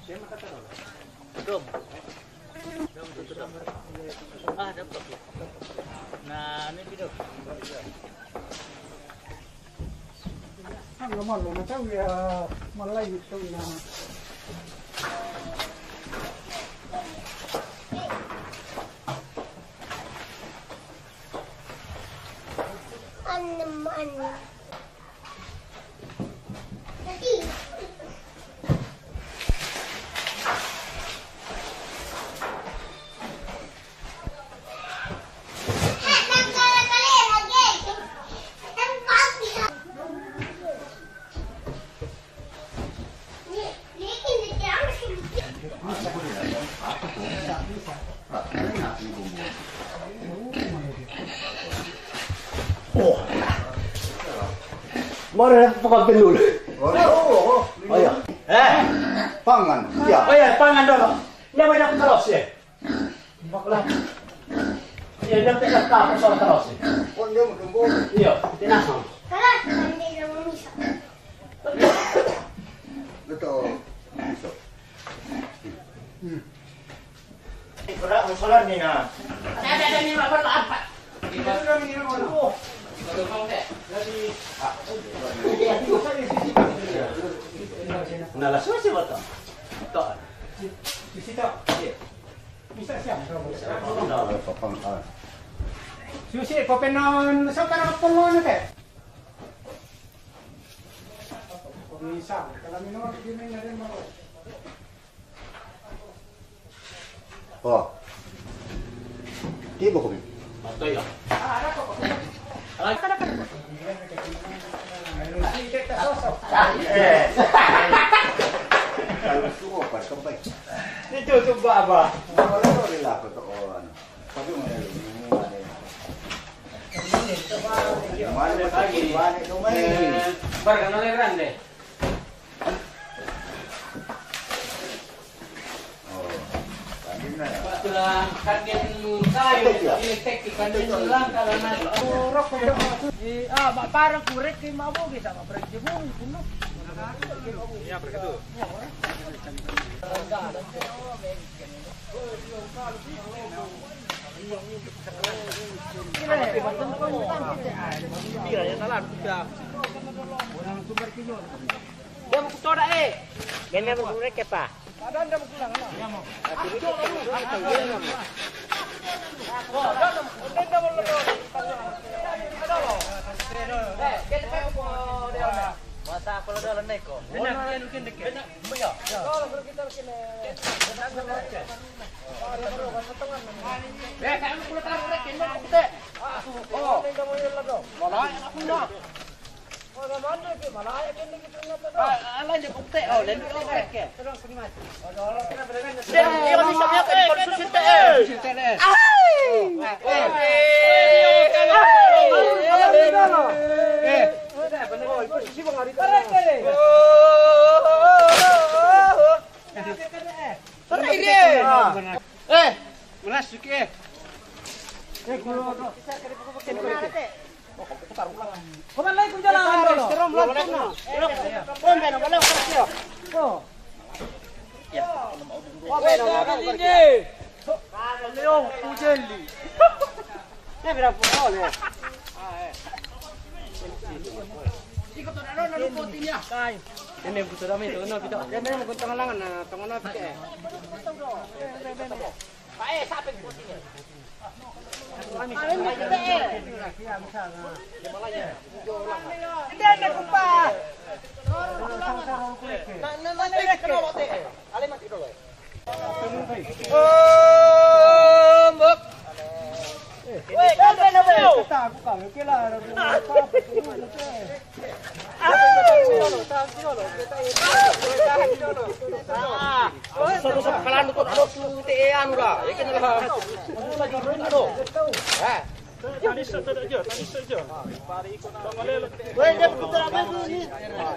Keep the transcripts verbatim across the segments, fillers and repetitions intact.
Dom. Dom, tutup, Dom. Ah, dapat. Nah, ini hidup. Ang laman lo, nataw ya, malay ito na. Ano man? Mare pa ka penul. Oh, iya. Eh, pangan. Ya. Oh iya, pangan dulu. Dia banyak terus ya. Bakla. Iya, dia tidak tahu soal terus ya. Oh, dia mau tunggu. Iya, tidak tahu. Betul. Bisa. Hmm. Berat, solar ni, nah. Ada, ada, ada ni, Mak, berapa? Kita sudah minum, Mak. Oh. Nah, lah, selesai, Mak. Tak. Di situ. Iya. Bisa siap. Susi, papenon, siapa nak papenon, teh? Bisa, kalau minum, dia minum, dia mau. Oh. Tiba ko. Patay ah. Ay. Kalau suko, pas kempay. Dito, ito ba, ba? Wala ko rin ako to, oh, ano. Sabi mo na yun, yung ano yun. Mali, mali, mali, mali. Eh, barka na lang, grande. Oh, sabi na. Ito lang, kagyan tayo, electric, kagyan lang, kala na. Eh, ah, ba-, parang kurek kay Mabo, kita ka, parang di mo, puno. Yeah, parang ito. Dia mau kucorak, eh. Dia mau kurek ya, Pak? Masa aku lo dolo neko. Eh, kamu kulo taruh rek, ini aku teh. Oh. Malah aku nak. Ah, ala dia kok teh, oh, lain dia kok teh. Dia, dia bisa lihat, eh, kalau susi teh, eh. Susi teh, eh. Eh, eh. Eh. Oh, itu susi bang hari itu. Tarik dia. Eh, melas sikit, eh. Eh, kulo. Kuman lagi ku jalan dulu. Terus, terus, terus. Oh. Wah, beda, beda, beda. Leo, ku jeli. Ini berapa puluh ya? Ikut orang, orang, orang putihnya. Ini butuh kami, tengah kita. Dia memang butuh tengah langan, nah, tengah langan kita. Pak, eh, siapa yang putihnya? Nah, nah, nah, nah, kenapa, teh? Ale mati dulu, eh. Oh, mbok. Weh, kenapa, kenapa? Kata aku, kalau kira ada. Susah-susah kalan ko, ano, tu, te, ano ra. Ikan ra. Ano. Ha? Tadi sa, tadi aja, tadi sa aja. Weh, dia putar apa itu, ini?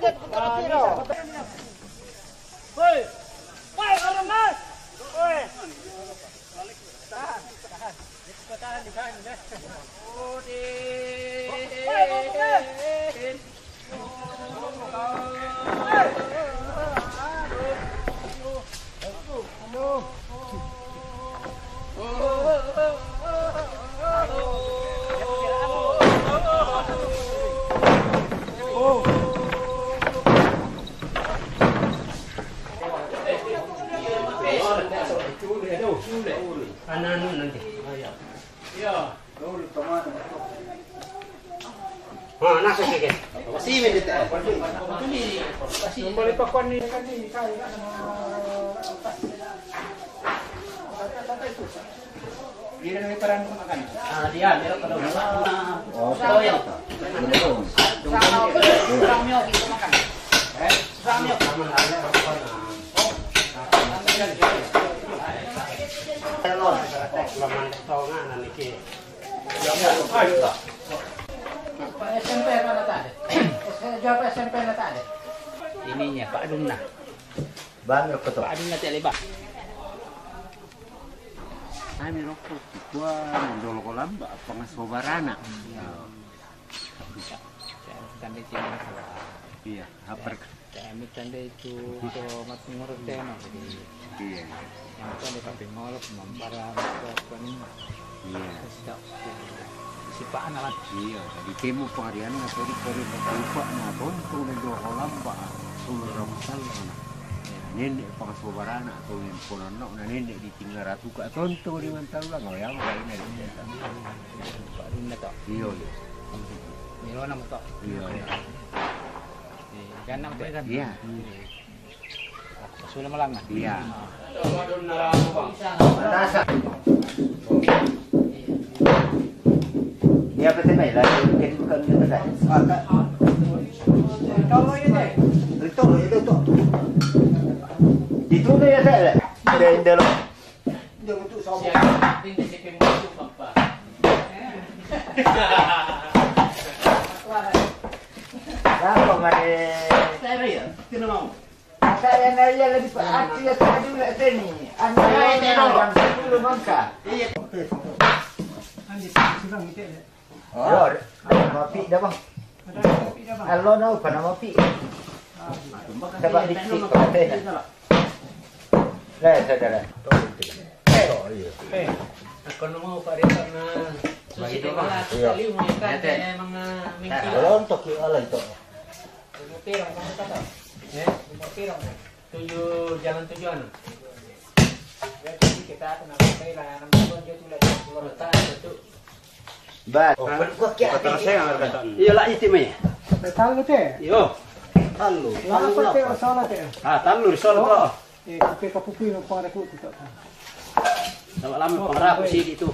Dia putar apa itu? Woi. Woi, orang, Mas. Woi. Tahan, tahan. Tahan, tahan, tahan. Oh, di. Woi, woi, woi. Anu nanti. Iya. Oh, nasa sige. Kasi, may dito. Kasi, kembali pa kuan ni. Hindi na may parang kumakan. Ah, diyan, meron pa daw. Oh, oh, yun. Sa mga, sa mga, sa mga, Pa S M P na tadi. Jawab S M P na tadi. Ini niya, paadun na. Bang ko to. Paadun na tele ba. Ay, meron ko. Kuan, dolo ko lang ba? Pangasobarana. Tanda sini. Iya, hapar. Kami tanda itu to matungurut tema. Iya. Yang tanda tapi ngolok mambara apa ni. Iya. Sipa analan. Iya, jadi temu parian na tadi pari berlupa na tonto ni dua kolam ba. Sulu ramusal na. Nene pangasobarana atau yang ponano na nene di tinggal ratu ka tonto di mantalu lang. Oh, ya, makanya. Pak Dunda to. Iya, iya. Nirona mo to. Iya, iya. Ganang to. Iya. Sula malangan. Iya. Matasa. Iya, pati may lagi. Kaya bukan dito na. Ito, ito, ito. Dito na yata. Hindi, hindi lang. Siya, hindi si Pim Pagpa. Ako nga eh. Stereo, tinan mo. Kaya na iya lagi pa at iya sa kadula sa ni. Ang Ay, mga pero- ang siguro man ka. Iya. Ang di sa sibang ito. Oh, mapi da bang. Alo na pa na mapi. Dapat dikit pa. Lah, saudara. Ako naman pa rin na susi di ba? Iya. Kaliw mo yung kanya mga mingkila. Kalau untuk alay to. Lima pirang, kamu kata? Eh? Lima pirang. Tujuh, jalan tujuh anu. Ya, jadi kita akan apa kailangan enam puluh dia tuh lah, dua puluh. Kota satu. Bat. Oh, kata saya nggak ada. Iya lah, itu mah. Tahu teh. Yo. Talu. Lah apa teh, salah teh? Ah, talu, salah to. Eh, tapi kapupuin apa ada kulit itu. Sama lama pengerapu sih itu.